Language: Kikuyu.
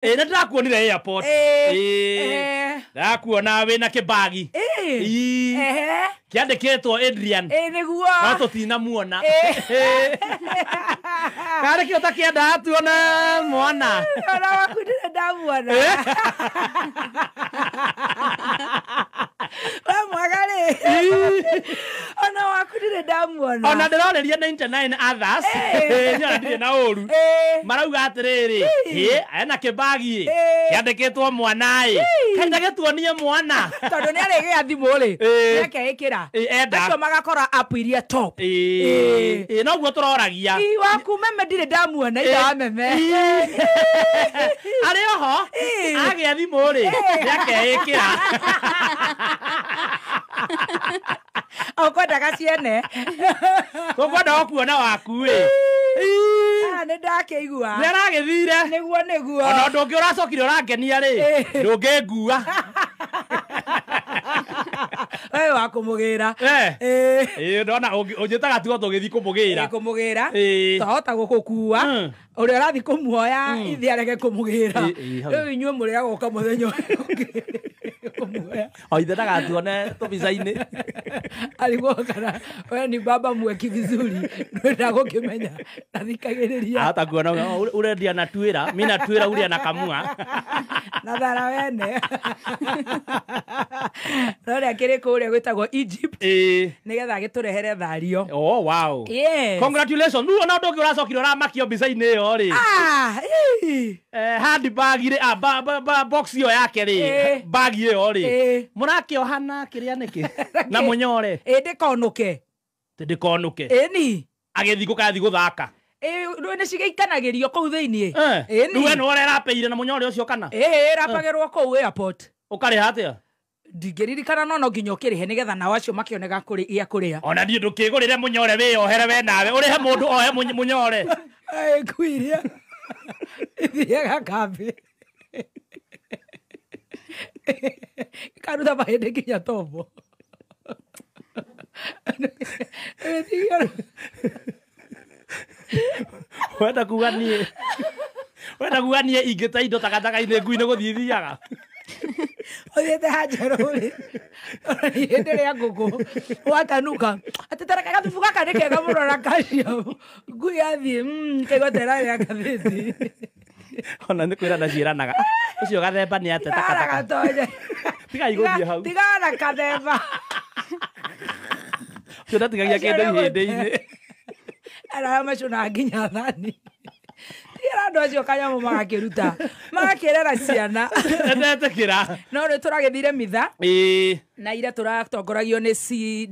Ĩ, nĩ ndĩrakuonire airport. Ĩ. Ĩ. Eh. Ndĩrakuona wĩna kĩbagi. Ĩ. Ĩ. Ehe. Kĩandĩkĩtwo Adrian. Ĩ, nĩguo. No tũtinamuona. Ĩ. Karĩ kĩo ũtakĩendaga tuone mwana. Ona waku ndirĩ ndamuona. We mwaga rĩ. Ona waku ndirĩ ndamuona. Ona ndĩrorĩria 99 others. Ĩ. Niĩ ona ndirĩ na ũru. Ĩ. Marauga atĩrĩrĩ, ĩ, ena kĩbagi ĩ, Ĩ. kĩandĩkĩtwo mwana ĩ. Kaĩ gĩtuonie mwana. Tondũ nĩ arĩgĩa thimũ rĩ. Ĩ. Nĩakeĩkĩra. Ĩ, enda. Acio magakora app iria top. Ĩ, ĩ, noguo tũroragia. Ĩ, waku meme ndirĩ ndamuona ithe wa meme. Arĩ oho Ĩ. agĩa thimũ rĩ nĩakeĩkĩra. Ũkwendaga ciene. Tũkwenda o kuona waku ĩ. Ah, nĩ ndakĩigua. Nĩ aragĩthire. Nĩguo nĩguo. Ona ũndũ ũngĩ ũracokire ũrangenia rĩ, Ĩ. ndũngĩngua. We wa kũmũgĩra. Eh. Ĩ. Ĩ, ndona ũnjĩtaga tuo tũgĩthiĩ kũmũgĩra. Kũmũgĩra. Ĩ. Twahota gũgũkua. Ũrĩa ũrathiĩ kũmuoya ithe arege kũmũgĩra. Ĩ, ĩ, hau. Rĩu inyuĩ mũrĩaga mũthenya ũyũ ũngĩ kũmuoya. O ithe ndagatuone tũbica-inĩ. Arigwo kana we ni baba mweki vizuri ndwenda gũkĩmenya ndathikagĩrĩria. Ahota kuona ũrendia na twĩra, mi na twĩra uria na kamua. Na thara wene. No ũrĩa kĩrĩ kũrĩa gwĩtagwo Egypt Ĩ. nĩgetha agĩtũrehere thario. Oh, wow. Yes. Congratulations. Rĩu ona ũndũ ũngĩ ũracokire ũramakio mbica-inĩ ĩyo rĩ. Ah, ĩ. Handbag rĩ, ah, box ĩyo yake rĩ, Ĩ. bag ĩyo rĩ. Ĩ. Mũrakĩoha na kĩrĩa nĩkĩ? Na mũnyore. Ĩ ndĩkonũke. Ndĩkonũke. Ĩni. Agĩthiĩ gũkathiĩ gũthaka. Ĩ nĩ cigĩikanagĩrio kũu thĩiniĩ. Eh. Ĩni. Rĩu we nĩwe ũrerapeire na mũnyore ũcio kana? Ĩ ĩrapagĩrwo kũu airport. Ũkarĩha atĩa? Ndingĩririkana no no nginya ũkĩrĩhe nĩgetha nao acio makĩone gĩa kũrĩa. Ona niĩ ndũkĩgũrĩre mũnyore wĩyohere we nawe ũrĩhe mũndũ ohe mũnyore. Ngui iria ithiaga kambĩ ikaruta mahĩndĩ nginya tombo. Wenda kuga niĩ wenda kuga niĩ ingĩte indo takataka-inĩ ngui nĩ gũthiĩ ithiaga. Ũthiĩte hanjerũ rĩ ihĩndĩ rĩa ngũkũ watanuka atĩ tareke gathubu gaka nĩ kega mũno na calcium. Ngui yathiĩ kaigua ta ĩrarĩa ngathĩti. Ona nĩ kwĩrana ciĩranaga ũcio gathemba nĩ ate takataka. Gatonya. Tigai gũthiĩ hau. Tigana na kathemba. Ũcio ndatigagia kĩndũ ihĩndĩ-inĩ. Araya macũnaga nginya thani. Tigĩra andũ acio kanyamũ magakĩruta magakĩrera ciana. Ndetĩkĩra. No rĩu tũragĩthire mitha Ĩĩ. na ira tũratongoragio nĩ C